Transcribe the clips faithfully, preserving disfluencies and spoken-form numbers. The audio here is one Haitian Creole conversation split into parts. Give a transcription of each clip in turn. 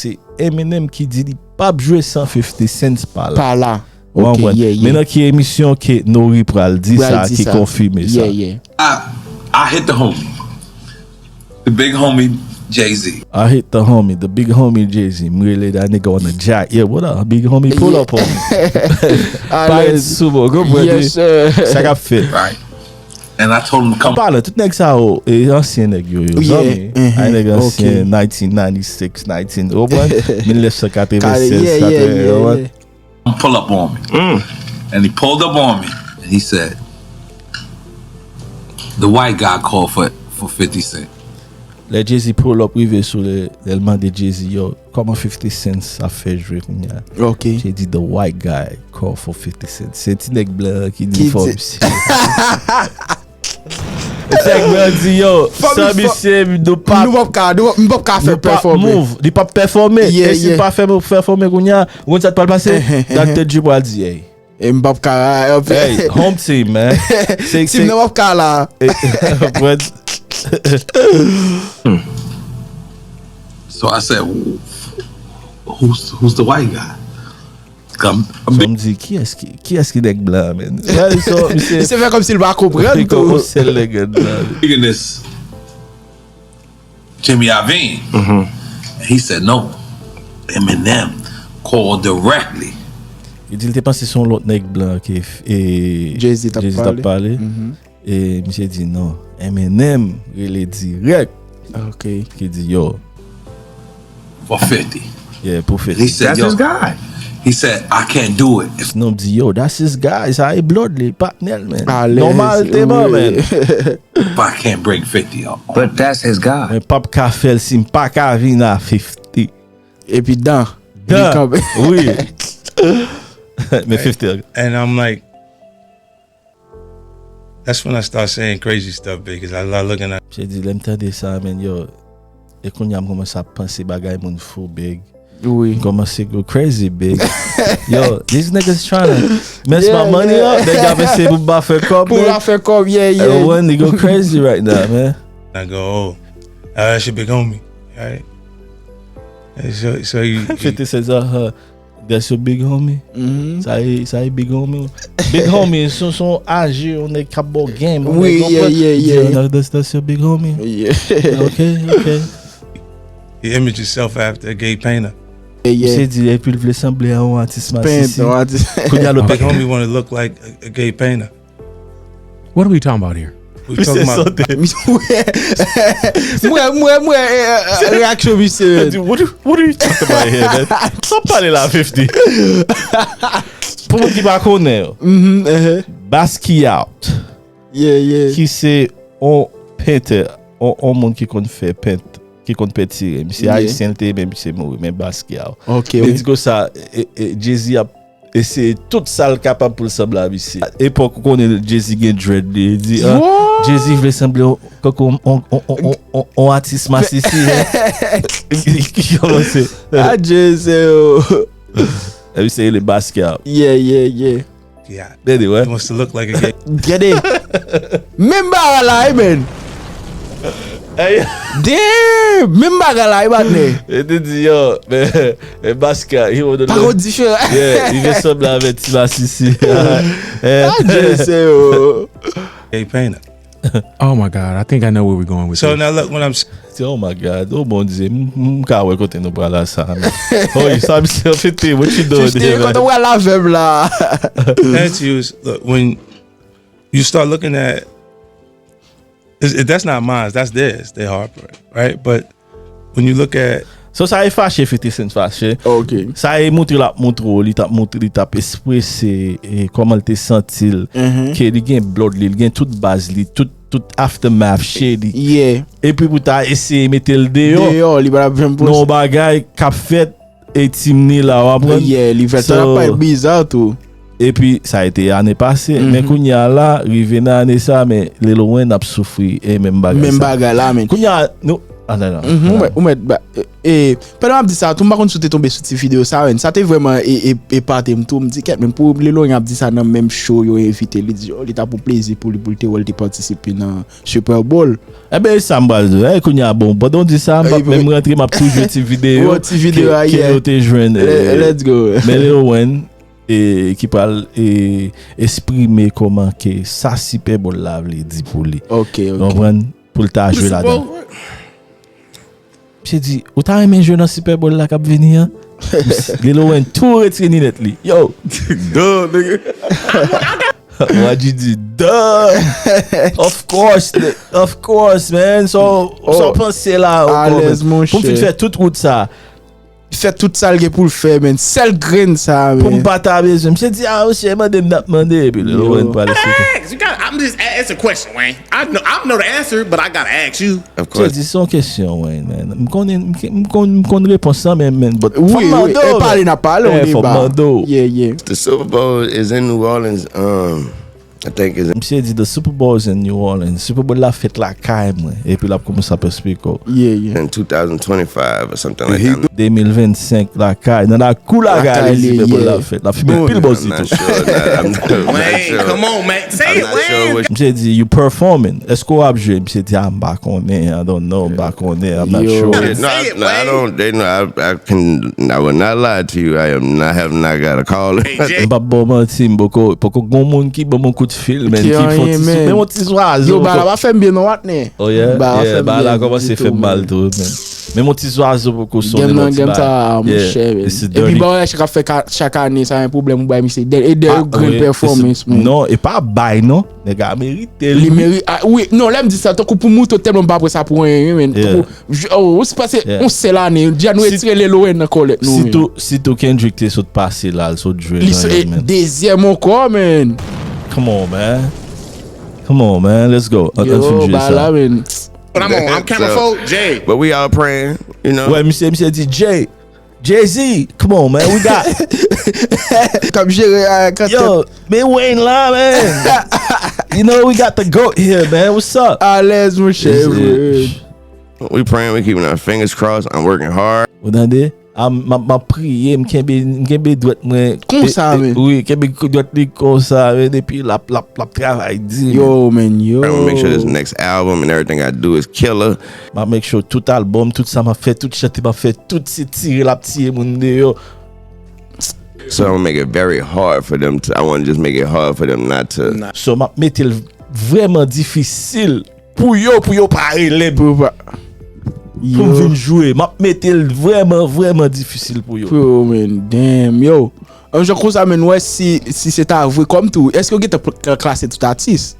Se Eminem ki di li p ap jwe san fifty Cent pa la. Pa la. Ou konprann? Men nan ki emisyon ke Nori pral di sa, ki konfime sa? I hit the homie. The big homie, Jay-Z. I hit the homie, the big homie Jay-Z. M rele that nigga on the jack. Yeah, what up? Big homie, pull up on me. Pale sou mwen, konprann? Sa k ap fèt? Right. And I told him, come. An palan, tout nèg sa yo, e ansyen nèg yo, yo, zanmi. Ay nèg ansyen, nineteen ninety-six, nineteen, ou konprann? Mil nèf san katrevennsèz, katreven, ou konprann? Pull up on me. And he pulled up on me and he said, the white guy called for, for fifty Cent. Lè Jay-Z pull up rive sou li, lè l mande Jay-Z, yo, kòman fifty Cent ap fè jwe kounye a? Jay di, the white guy called for fifty Cent. Se ti nèg blan an ki di fò misye. Nèg blan di, yo, san misye, nou p ap, nou p ap ka, nou p ap ka fè pèfòme. Li p ap pèfòme. E si l pa fè pèfòme kounye a, ou konn sa k pral pase? Doctor Dre pral di, hey. E m p ap ka. Hey, home team, man. Team nan p ap ka la. So I said, who's, who's the white guy? Sa m di, kiyès ki, kiyès ki nèg blan an, man? Misye fè kòmsi l pa konprann tou. Sèl nèg blan. Jimmy Iovine. He said no. Eminem called directly. Li di l te panse se yon lòt nèg blan ke Jay-Z t ap pale. E misye di non, Eminem rele dirèk. Ki di yo. For fifty. Yeah, pou fifty. He said, yo. He said, I can't do it. Sinon, m di yo, that's his guy. Sa e blood li, patnè l, man. Nòmalman, man. If I can't bring fifty on. But that's his guy. Men p ap ka fè l si m pa ka vin a fifty. Epi dan. Dan. Wi. Men fifty. And I'm like, that's when I start saying crazy stuff, big, cause I love looking at. Misye di, lè m tande sa, men yo. E kounye a m kòmanse ap panse bagay moun fou, big. Wi. M kòmanse go crazy, big. Yo, these niggas tryna mess my money up. Nèg ap eseye pou m pa fè kòb. Pou m pa fè kòb, yeah, yeah. One, they go crazy right now, man. I go, oh, uh, that's your big homie, right? So, so you, you, Fifty Cent, uh, that's your big homie. Sa e, sa e big homie. Big homie, se, se yon age, yon nèg k ap ba w game. Wi, yeah, yeah, yeah. That's, that's your big homie. Yeah. Okay, okay. You image yourself after a gay painter. Misye di epi l vle sanble a yon atis masisi. Kounye a l ap. Big homie wanna look like a, a gay painter. What are we talking about here? We talking about. Mwen, mwen, mwen, reaksyon misye. What, what are you talking about here, man? Sa pale la, fifty. Pou moun ki pa konnen yo. Basquiat. Ki se on pentè, on, on moun ki konn fè pent, ki konn pentire. Misye ayisyen, l te ye, men misye mouri, men Basquiat. Li di konsa, Jay-Z ap eseye tout sa l kapab pou l sanble a misye. Epòk ou konnen Jay-Z gen dread li, li di, ah, Jay-Z vle sanble tankou on, on, on, on, on, on atis masisi. Ki kòmanse. Ah, Jay-Z, oh. Epi se rele Basquiat. Yeah, yeah, yeah. Gade, wè. He wants to look like a gay. Gade. Menm bagay la, wi, man. Damn! Menm bagay la, wi, patnè. E te di, yo, men, men Basquiat, he wanna look. Pa gen diferans. Yeah, li vle sanble avèk ti masisi. Ah, Jay-Z, oh. Gay painter. Oh my God, I think I know where we're going with this. So now look, when I'm s- Di, oh my God, oh Bondye, m, m ka wè kote nou pral la sa, men. Oh, sa misye an fete, what you doing there, man? Kote w pral avè m la? Parents use, look, when you start looking at, it's, it, that's not mine, that's theirs, they harbor it, right? But when you look at. So sa e fache, fifty Cent fache. Sa e montre l ap montre w, li t ap montre, li t ap eksprese e, kòman l te santi l, ke li gen blood li, li gen tout baz li, tout, tout aftermath shit li. Epi pou ta eseye mete l deyò. Deyò, li pa t ap janm posib. Nan yon bagay k ap fèt, e Tim ni la, w aprann? Yeah, li fè sa, l ap parèt biza tou. Epi sa e te ane pase. Men kounye a la, rive nan ane sa, men Lil Wayne ap soufri e menm bagay sa. Menm bagay la, men. Kounye a, nou, Ah, non, non. Mhm, ou mèt, ou mèt ba, e, e, pandan m ap di sa tou, m pa konn si w te tonbe sou ti videyo sa, men sa te vrèman e, e, epate m tou. M di, kèt, men pou Lil Wayne ap di sa nan menm show yo envite li, di, oh, li ta pou plezi pou li, pou li te wè l te patisipe nan Super Bowl. Enben, e sa m pral di. E, kounye a, bon, pandan w di sa, m p ap menm rantre, m ap tou jwe ti videyo ke, ke yo te jwenn, e, let's go. Men Lil Wayne, e, ki pral, e, eksprime kòman ke sa Super Bowl la vle di pou li. Ok, ok. Ou konprann? Pou l ta jwe ladan. Misye di, ou ta renmen jwe nan Super Bowl la k ap vini an? Lil Wayne tou retire linèt li. Yo! Duh, nigga. Wadji di, duh! Of course, of course, man. So, sa w panse la ankò, man? Pou m fin fè tout wout sa. Fè tout sa l gen pou l fè, man. Sèl grenn sa, man. Pou m pa ta bezwen. Misye di, ah, misye mande m, n ap mande. Epi Lil Wayne pral esplike. Facts. You got, I'm just, it's a question, Wayne. I know, I know the answer, but I gotta ask you. Of course. Misye di, se yon kesyon, Wayne, man. M konnen, m, m konn, m konn repons lan, men, men, but fò m mande w, man. Wi, wi, e pale n ap pale, on y va. Yeah, yeah. The Super Bowl is in New Orleans. Um, I think it's in Misye di, the Super Bowl is in New Orleans. Super Bowl la fèt lakay mwen. Epi l ap kòmanse ap esplike w. Yeah, yeah. In two thousand twenty-five or something like that. De mil vennsenk lakay. Nan lakou lakay li, Super Bowl la fèt. L ap fimen pil bòz li tou. I'm not sure. Wayne, come on, man. Say it, Wayne. Misye di, you performing? Èske w ap jwe? Misye di, ah, m pa konnen. I don't know. M pa konnen. I'm not sure. Yeah, no, I, no, I don't, they know, I, I can, I will not lie to you. I am not, have not got a call. M p ap ba w manti, m poko, poko gon moun ki ban m yon kout fil, man, ki fè yon ti sou, men yon ti zwazo. Yo, bagay la pa fè m byen non, Watnè. Oh, yeah? Bagay la kòmanse fè m mal tou, man. Men yon ti zwazo poko sonnen nan ti bagay. Yeah, this is dirty. Epi bagay sa k ap fè chak ane, sa yon pwoblèm ou bay misye. E dèyè yon grenn pèfòmans, man. Non, e pa bay, non. Nèg la merite li. Li meri-, ah, wi, non, lè m di sa, tankou pou mouton, tèlman m pa pran sa pou anyen, man. Tankou, oh, se pase yon sèl ane, deja nou retire Lil Wayne nan kòlèt nou, man. Sitou, sitou Kendrick te sot pase la, l sot jwe nan yon, man. Dezyèm ankò, man. Come on, man. Come on, man. Let's go. An, an fin jwe sa. Yo, ba la, man. But I'm on, I'm camera four, Jay. But we all praying, you know. Wè, misye, misye di, Jay, Jay-Z, come on, man. We got K ap jere a kantèt. Yo, men Wayne la, man. You know, we got the goat here, man. What's up? Alèz, monchè. We praying, we keeping our fingers crossed. I'm working hard. Ou tande? M ap, m ap priye, m kenbe, m kenbe dwèt mwen. Konsa, men. Wi, kenbe dwèt li konsa, men. Epi l ap, l ap, l ap travay di, man. Yo, man, yo. I'm gonna make sure this next album and everything I do is killer. M ap make sure tout album, tout sa m ap fè, tout chante m ap fè, tout se tire l ap tiye moun deyò. So I'm gonna make it very hard for them to, I wanna just make it hard for them not to. So m ap mete l vrèman difisil pou yo, pou yo pa rele m. Pou yo pa. Pou m vin jwe. M ap mete l vrèman, vrèman difisil pou yo. Pou yo, man, damn, yo. Yon jan konsa, man, wè si, si se ta vre kòm tou. Èske yo gentan pl-, klase tout atis?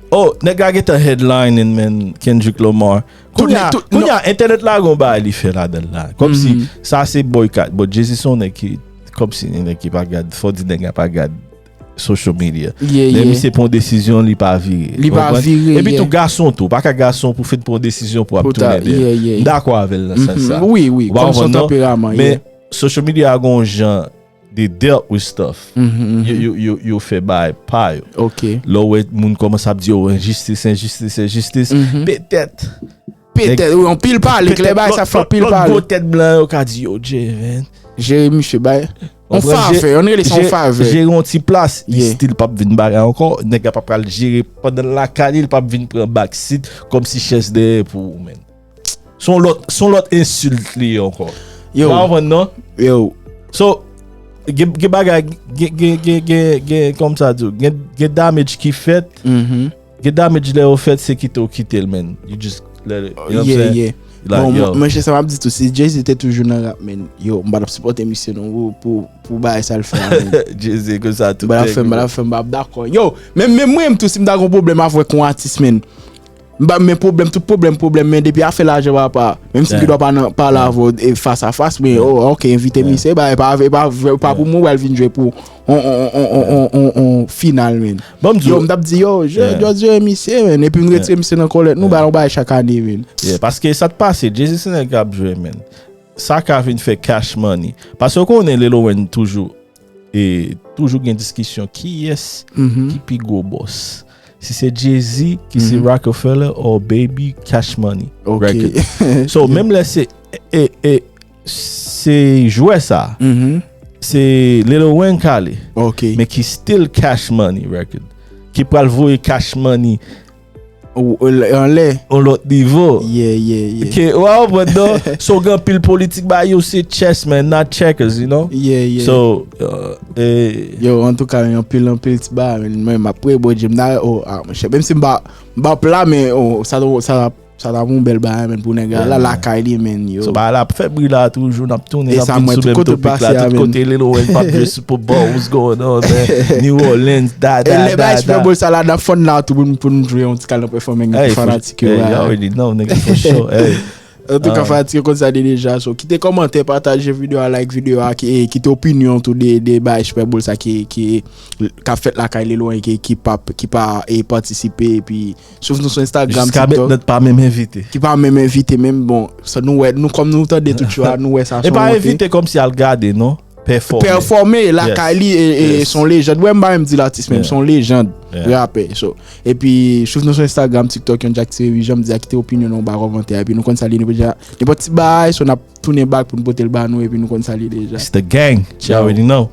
Oh, nèg la gentan headlining, man, Kendrick Lamar. Kounye a, kounye a, entènèt la gon bagay li fè ladan l la. Kòmsi, sa se boycott. But Jay-Z se yon nèg ki, kòmsi, yon nèg ki pa gad, fò di nèg la pa gad social media. Lè misye pran yon desizyon, li pa vire. Li pa vire. Epi tou, gason tou, pa ka gason pou fin pran yon desizyon pou ap tounen dèyè. M dakò avè l nan sans sa. Wi, wi, kòm son tanperaman, yeah. Men social media a gon jan they dealt with stuff. Yo, yo, yo, yo fè bagay pa yo. Ok. Lè w wè moun kòmanse ap di, oh, enjistis, enjistis, enjistis, petèt. Petèt, wi, anpil pale, klè bagay sa fè anpil pale. Lòt gwo tèt blan yo ka di, yo, Jay, man. Jere misye, bay. On favè, on rele sa on favè. Jere yon ti plas, li still p ap vin bagay ankò. Nèg la p ap pral jere pandan l lakay li, li p ap vin pran backseat, kòmsi chèz dèyè pou ou, man. Se yon lòt, se yon lòt ensilt li ye ankò. Yo. Ou pa konprann, non? Yo. So, gen, gen bagay, gen, gen, gen, gen, gen, kòm sa di, gen, gen damage ki fèt. Gen damage lè yo fèt, se kite w kite l, man. You just let it, you know what I'm saying? Yeah, yeah. Like, bon, yo. Mwen, se sa m ap di tou, si Jay-Z te toujou nan rap, man, yo, m pa t ap sipòte misye non, pou, pou, pou bagay sa l fè a, man. Jay-Z konsa tou. M pa t ap fè, m pa t ap fè, m pa t ap dakò. Yo, men, men mwen menm tou, si m ta gon pwoblèm avèk yon atis, man, m pa, men pwoblèm, tout pwoblèm, pwoblèm, men depi afè lajan, papa, menm si m gendwa pa nan, pale avè w, e, fas a fas, men, oh, ok, envite misye, ba, e pa, e pa, e pa pou mwen, w al vin jwe pou on, on, on final, man. Yo, m t ap di, yo, je, just jere misye, man. Epi m retire misye nan kòlèt nou, ba, yon bagay chak ane, man. Yeah, paske sa t pase, Jay-Z se nèg k ap jwe, man. Sa ka vin fè cash money. Paske w konnen Lil Wayne toujou, e, toujou gen diskisyon kiyès ki pi gwo bòs. Si se Jay-Z ki se Mhm. Rockefeller or Baby, Cash Money Ok. Record. So, menm lè se e, e, se jwè sa, Mhm. se Lil Wayne k ale, Ok. men ki still Cash Money Record, ki pral voye Cash Money Ou- ou- Anlè. on lòt nivo. Yeah, yeah, yeah. Ke, w a konprann non? So, gen anpil politik ba yo, se chess, man, not checkers, you know? Yeah, yeah. So, uh, eh, Yo, antouka, yon pil, yon pil ti ba, men mwen, m ap pre Bondye, m da, oh, ah, monchè, menm si m pa, m pa pla, men, oh, sa, sa, sa ta yon bèl bagay, men, pou nèg la, Yeah, la, man. Lakay li, men, yo. So, bagay la ap fè bri la toujou, n ap tounen, E n ap sa, vin mwen, sou tout menm kote topik pase la, a, tout men. Kote Lil Wayne p ap jwe Super Bowl, what's going on, man? New Orleans, da, E da, lè da, bay Super da. Bowl sa la, n ap fann la tou pou n, pou n jwe yon ti kal nan pèfòming Hey, pou for- fanatik yo. hey, you Bagay. Already know, nigga, for sure. Hey. Antouka, Ah. fanatik yo konn sa de deja. So, kite kòmantè, pataje videyo a, like videyo a, ki, kite opinyon tou de, de bay Super Bowl sa ki, ki, k ap fèt lakay Lil Wayne ki, ki pa, ki pa e patisipe, epi swiv nou sou Instagram, Jiska TikTok. mentnan, pa menm envite. Ki pa menm envite, menm bon, sa nou wè, nou kòm nou tande tout yo a, nou wè sa E son pa monte. Envite kòm si al gade, non. Pèfòme. Pèfòme lakay Yes. li e, e Yes. son lejand. Mwen, m pa menm di latis, menm Yeah. son lejand Yeah. rapè. So, epi, swiv nou sou Instagram, TikTok, yon Jack T V, jan m di a, kite opinyon nou anba kòmantè. Epi nou konn sa li, nou deja, nenpòt ti bay, so n ap tounen back pou n pote l ba nou, epi nou konn sa li deja. It's the gang. You Ciao. Already know.